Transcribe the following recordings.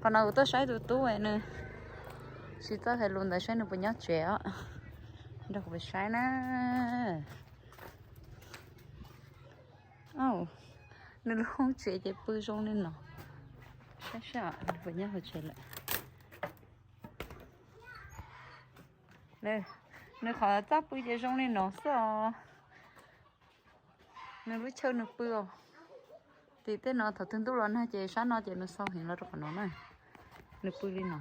Qhov no kuv tuaj saib tus tub nws tsis txawj hais lus ntawd saib nws puas nyob tsev os. Nrog kuv pais saib na. Nws lub hoob tsev ces pw zoo li no. Saib saib nws puas nyob hauv tsev lawm. Nws qhov txaj pw ces zoo li no xwb os. Nws lub chaw nws pw os. Tim tej no thaum twg ntuj los nag ces sab no ces nws xau heev los rau qhov no na. Nws pw li no.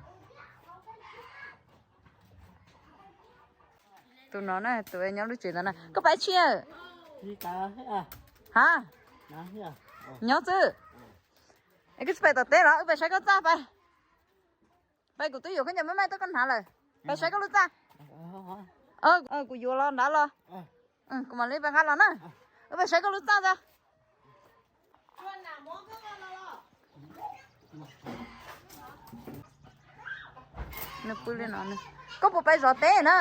Tus no na, tus nyob lub tsev ntawd na. Koj pais tsi? Ha? Nyob xwb. Es koj tsis pais tom teb los? Wb pais saib koj txaj pais. Pais, kuv twb yuav khaub ncaws maj maj tuaj koj hnav lawm. Pais saib koj lub txaj. Kuv yuav los nrad los. Kuv mam li pais nqa los na. Wb pais saib koj lub txaj ntag. Nws pw li no. Koj puas pais zov teb na?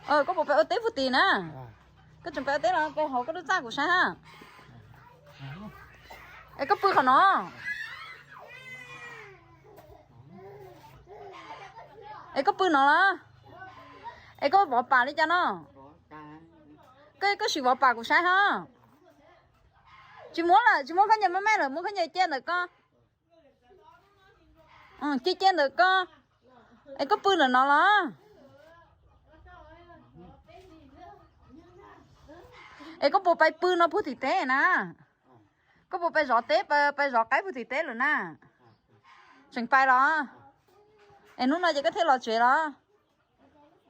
Koj puas pais ua teb puag tim na? Koj tseem pais ua teb los pais hauv koj lub txaj kuv saib ha. Es koj pw qhov no. Es koj pw no los? Es koj vov pam li cas no? Koj, koj sim vov pam kuv saib ha. Tsis muab lawm, tsis muab khaub ncaws maj maj lawm, muab khaub ncaws cia ntawm koj. Cia cia ntawm koj. Es koj pw ntawm no los? Es koj puas pais pw no puag tim teb na? Koj puas pais zov teb, pais zov qaib puag tim teb lawm na? Tseem pais los? Es hnub no ces koj thiaj los tsev los?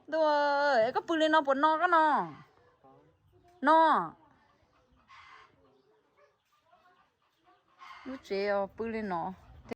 Ntuj, es koj pw li no puas no koj no? No. Lub tsev pw li no.